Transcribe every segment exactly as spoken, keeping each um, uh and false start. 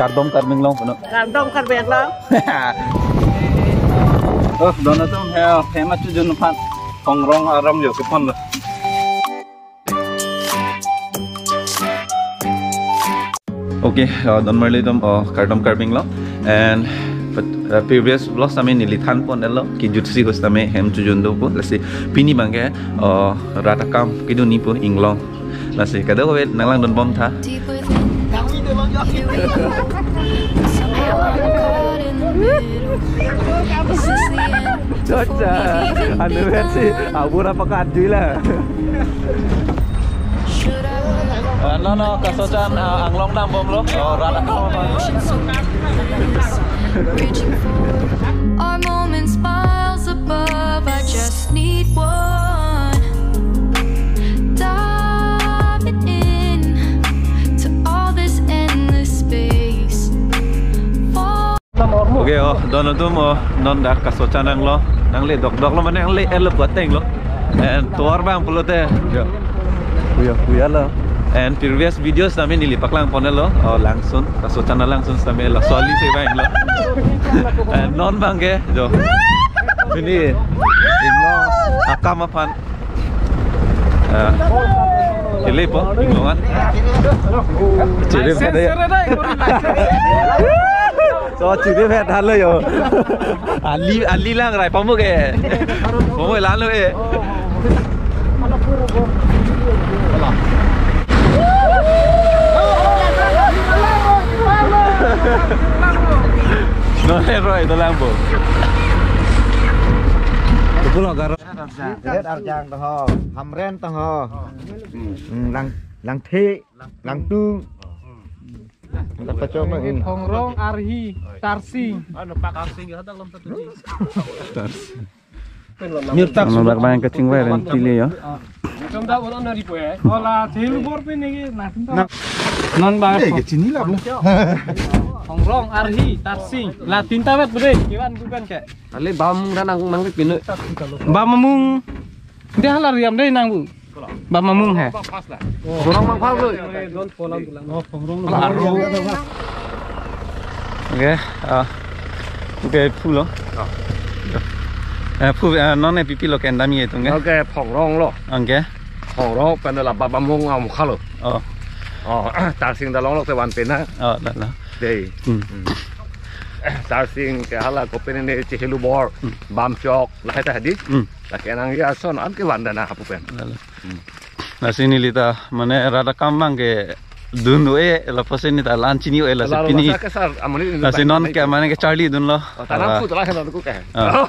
Kardom Karbi Anglong punon. Kardom Karbi Anglong. Oh, don atum he, hem chojun aphan Phongrong arong jo kepon lo. Okay, uh, don marli atum, uh, kardom Karbi Anglong. And, but, uh, previous vlog tame neli than ponlo, kejut si ahut tame hem chojun do pu, lasi pini abangke, uh, rat akam kedun ni pu inglong. Lasi kadokave nanglangdun bom tha. Deep within, here we go. Somehow I'm caught in the middle. Is this the end? Chocha, anu vet si, abur apa kat jui la. Should I run? Ah, no, no, kasochang, ah, anglong dambom lo. Oh, rat akam. Reaching for our moments miles above. I just need one. Diving in to all this endless space. Fall. Okay, oh, don atum, oh, non dak kasochang nanglo, nangle dokdok lo, mane nangle el lo puateng lo. And tovar abang pulote, yo, yo, yo lo. And previous videos tame neli paklang ponlo, oh, langsun, kasochang langsun tame laso ali si vanglo. And non abangke, jo, pini inglong akam aphan. Ah. Kelepo, inglongan. Chiri vet ya. So, chiri vet halo yo. Ali, ali lang rai pamuk e. Pamuk lalo e. No, eh, Roy, dolang po. Pulo garo. Red arjang toho, hamren toho. Hmm, lang, langthe, langtung. Lang pachok na. Phongrong, arhi, tarsing. Ano, pak arsing ya, hadak lam satu ji. Tarsing. Mirtak. Ano, bak bang kachingvai ren tile ya. Chom da ulo nari po eh. Hola, chehlu bor pe negi na. Non ba. Eh, ke chini la bla. Phongrong, arhi, tarsing. La tinta vet bede, kevan bukan ke. Ale bam dan nang mang pinu. Bam mung. Dia hala riam dei nang bu. Bam mung he. Phongrong mang phal lo. Oh, phongrong lo. Okay, ah. Okay, phu lo. Ah. Eh, phu, ah, non e pipi lo kendam ye tung ke? Okay, phongrong lo. Okay. Phongrong pen la bam mung amukha lo. Oh. Oh, tarsing dalong lo te van pena. Oh, la la. Dei. Hmm. Hmm. Tarsing ke hala kopine ne chehlu bor, hmm, bam chok, lahai ta hadi. Hmm. Lake nang ya son an ke van dana hapu pen. La la. Hmm. Lasi neli ta mane rat akam abangke dun-e, lapusi neli ta la-an chini-e, lasi la pini. Masa ke sar, amoni ini lasi bang, non bang ke itu. Mane kecharlidun lo. Oh, tanam ah. Pu telah hendak ku ke. Ah.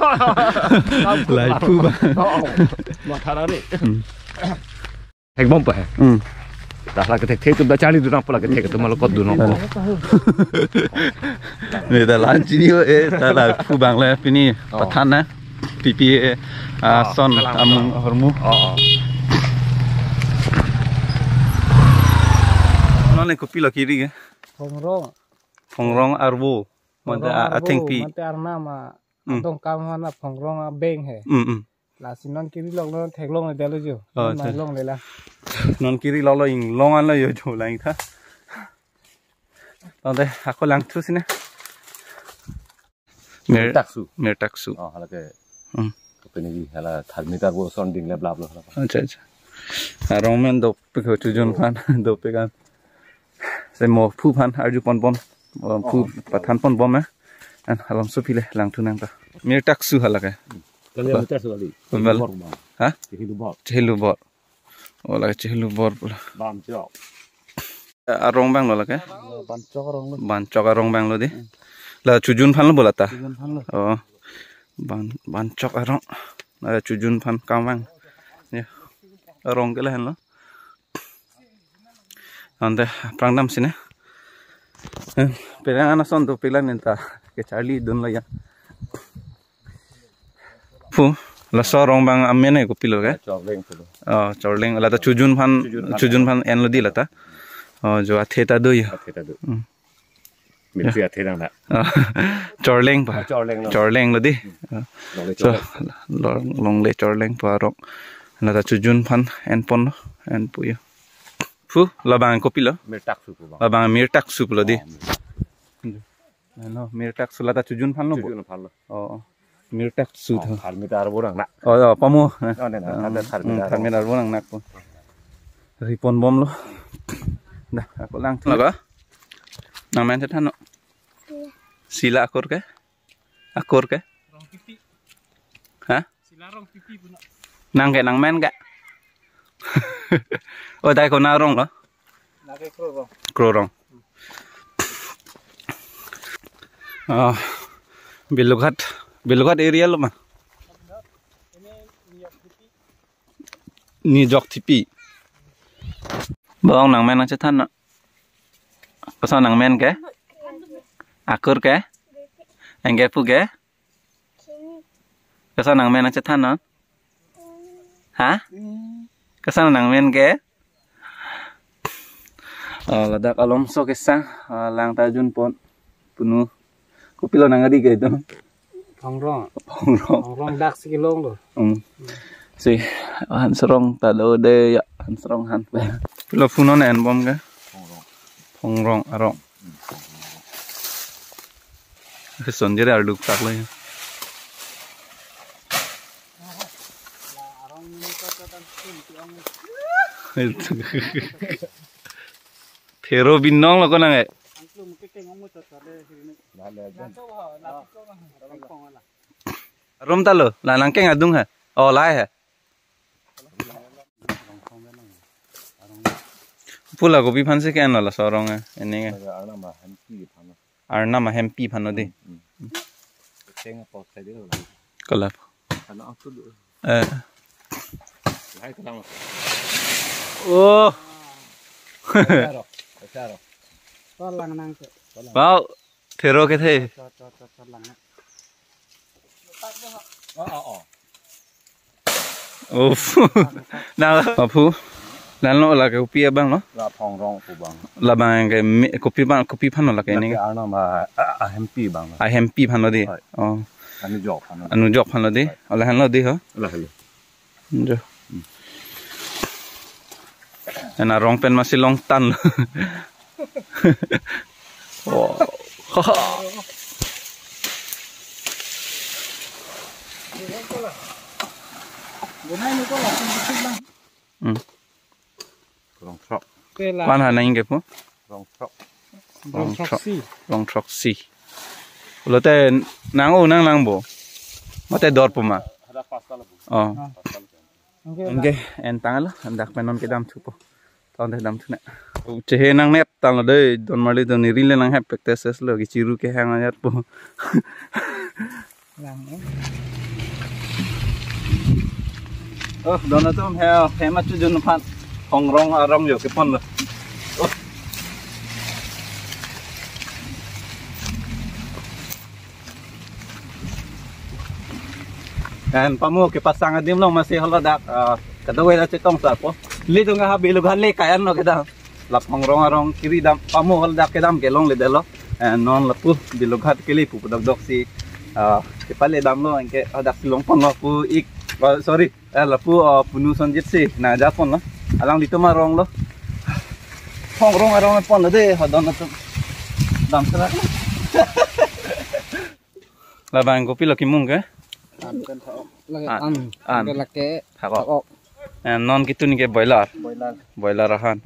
Tanam pu lai telah. Pu bang. Oh, oh. Matha rari. Hmm. Hek bom pa he. Hmm. Dah la kethek thek tu dah charlidun apa la kethek tu malah kot dun apa. Neli ta la-an chini-e, ta la phu abang le pini. Oh. Pathan na. Pipi, eh, ah, ah, son, kalang, amung, kalang. Ahormu. Oh, oh. Non le kopilo kiri ke? Phongrong. Phongrong arvo. Mate, phongrong ah, arvo, athengpi. Mate arnam, ah, hmm, adong kam hana phongrong abeng he. Hmm, hmm. Lasi non kiri lok non theklong le dalo jo. Oh, non acha. Mai long le la. Non kiri lok lo inglong an lo yo jo lang tha. Tangte ako langthu sine. Mir-, Mirtaksu. Mirtaksu. Oh, halake. Hmm. Kopine ji hala tharmita bo son ding le blap lo hala. Acha, acha. Arong men dopik ho chojun aphan, dopik an. Se mo phu aphan arju ponbom. Mo phu, oh, pathan ponbom eh. An halom so pile langthu nang ta. Mirtaksu halake. Kali ba. Mirtaksu kali. Ba. Chehlu bor ba. Ha? Chehlu bor. Chehlu bor. Oh, lake chehlu bor pulo. Bam chok. Arong abang lo lake? Ban chok arong lo. Ban chok arong abang lo dei. Hmm. La chojun aphan lo bo lata? Chojun aphan lo. Oh. Ban, ban chok arong. La chojun aphan kam abang. Ya. Arong ke lahenlo. Ante aphrang dam sine. Eh, perang ana son to pila nenta kecharlidun lo ya. Phu, laso arong abang amen he kopilo ke? Chorleng phu. Oh, chorleng. Lata chojun aphan, chojun aphan, chojun aphan enlo dei lata. Oh, jo athe ta do ya. Athe ta do. Hmm. Mepsi athe nang na. Oh, chorleng pa. Ah, chorleng lo. Chorleng lo dei. Hmm. Oh. Longle. So, chorleng. Long-, longle chorleng pa arong. Lata chojun aphan enponlo, enpo ya. Phu, labang kopilo? Mirtaksu phu bang. Labang Mirtaksu pulo dei. Oh, mir-, Ano, mir tak sulata chujun phanlo bo? Chujun phanlo. Oh, mir tak su Oh, tho. Tharmit arbo nangnak. Oh, oh, pamo. Oh, ne, ne, Hmm, tharmit hmm, arbo nangnak. Tharmit arbo nangnak po. Ripon bomlo. Dah, ako lang. Laga? Nangmen chethannon. Sila akur ke? Akur ke? Rong Tipi. Hah? Sila Rong Tipi puno. Nang ke nangmen ke? Oh, dai ko na rong lo? Nang ke Kro Rong. Kro Rong. Ah, Bilughat, Bilughat area lo ma? Ini Niyok Tipi. Niyok Tipi. Bong nangmen nangchethannon. Koson nangmen ke? Akur ke? Anke pu ke? Koson nangmen nangchethannon? Ha? Koson nangmen ke? Oh, ladak alomso kesang, ah, lang ta junpon. Punu. Kopilo nang adi ke itu? Phongrong. Phongrong. Phongrong dak si kelong lo. Hmm. Si, han serong ta do de ya, han serong han. Lo punu ne en bom ke? Phongrong. Phongrong arong. Ke son jere ardu tak lo ya. Phero binong lo konang e. Arum ta lo, la nangkeng adung ha. Oh, lai ha. Pula kopi phan si ke-en lo laso arong e, ini ke. Arnam ahempi phan lo. Arnam ahempi phan lo di. Hmm. Keng apa saya dia lo. Kalap. Karena aku dulu. Eh. Lahai kelang lo. Oh. Karo, karo. Tolang nang ke. Wow. Phero kethe. Cho, cho, cho, cho lang. Oh, oh, oh. Uff. Na, aphu. Lalo lake kopi abang lo? La Phongrong pu abang. Labang ke mi-, kopi abang, kopi phan lo lake ini. Lake arnam a, a, ahempi abang lo. Ahempi phan lo di. Hoi. Oh. Anujok phan lo. Anujok phan lo di. Hoi. Ola han lo di ho. Ola han lo. Jo. Hmm. Ena rong pen masi longtan lo. Oh. Hmm. Rongthrok. Wan ha nang ke pu? Rongthrok. Rongthrok si. Rongthrok si. Lote nang o nang lang bo. Mate dor pu ma. Ada pasal bu. Oh. Ah. Pasal. Anke, anke, en tanglo, dak pen non kedam thupo. Ton te dam thunang. Chehe nang nep tanglo de, don marli don iri le nang hep pektes lo, kechiru kehang ajat po. Lang, eh. Oh, don atum he, he ma chujun aphan. Phongrong arong jo kepon lo. Oh. En pamo kepasang adim long masi holo dak, ah, kadokave ta chetong sa po. Nelitum ke ha Bilughat le kayan lo kedam. La Phongrong arong kiri dam pamo holo dak kedam kelongledetlo. En non lapu Bilughat kele pu dokdok si, ah, kepale damlo anke hadak si longponlo pu ik, ah, sorry. Eh, lapu, ah, punu Sonjit si nangjaponlo. Alanglitum arong lo. Phongrong arong ponlo de, ha don atum. Dam serak. Labang kopilo kimung ke? An kan thak. Lake an. An. An. Lake thak-ok. Thak-ok. Eh, non ketun ke boiler. Boiler. Boiler ahan.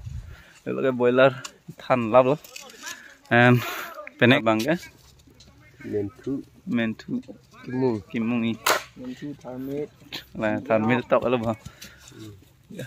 Lake boiler than lap lo. En penek bang ke? Menthu. Menthu. Kimung. Kimung i. Menthu tharmit. La tharmit tok lo ba. Ya.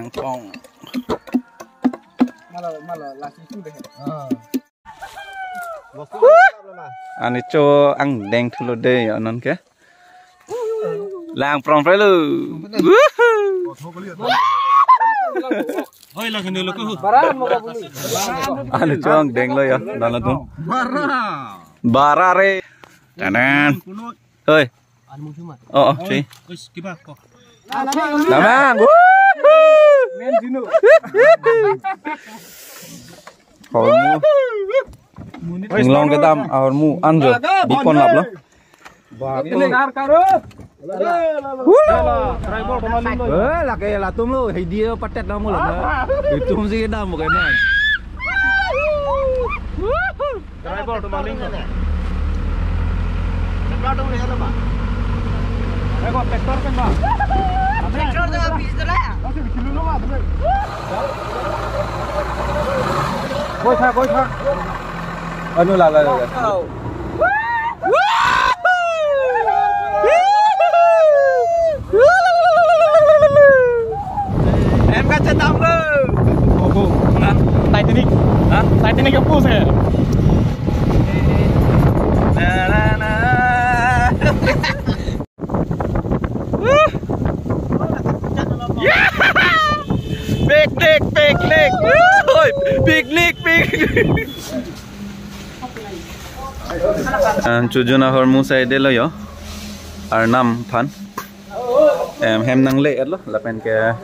Ang pong. Malo, malo, lasi su deh. Ani cho angdeng thulo dei, ya, non ke. Lang prong prelo. Woohoo! Oi, lang ini lo ko. Ani cho angdeng lo ya, non lo tu. Bara. Bara re. Tanan. Hoi. Oh, oh, si. Wis, kiba ko. Namang. Woohoo! Ahormu. Inglong kedam, ahormu anjo. Bipon lap lo. Eh, lake latum lo, hei dia patet namu lo. Itum si kedam bukan man. Driver to maling. Driver to maling. Eko tractor pen ba. Tractor to pis dala. Koi tha, koi tha. Anu la la la. Em kachetong lo. Obo. Ha? Titanic. Ha? Titanic ke pus ya. Na, na, na. Picnic, picnic. Woohoo! Picnic, picnic. Em, chojun ahormu sai dei lo yo. Arnam aphan. Em, hem nangle-et lo, lapen ke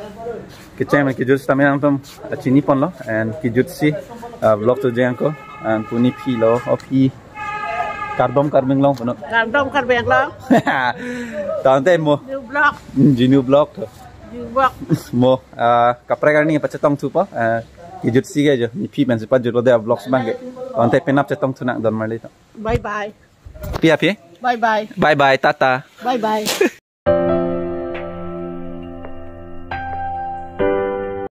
kecheng kejut sitame nangtum, ah, chini pon lo, and kejut si, ah, vlog tu jeng ko, and puni phi lo, oh phi, kardom Karbi Anglong puno. Kardom Karbi Anglong. Tangte mo. New vlog. Hmm, Jinu vlog tu. New vlog. Mo, ah, kaprek arni pachetong thupo, ah, kejut si ke jo, ni phi men si pajut lo dei vlog si bang ke. Tangte penap chetong thu nang don marli to. Bye bye. Pia phi? Bye bye. Bye bye, tata. Bye bye.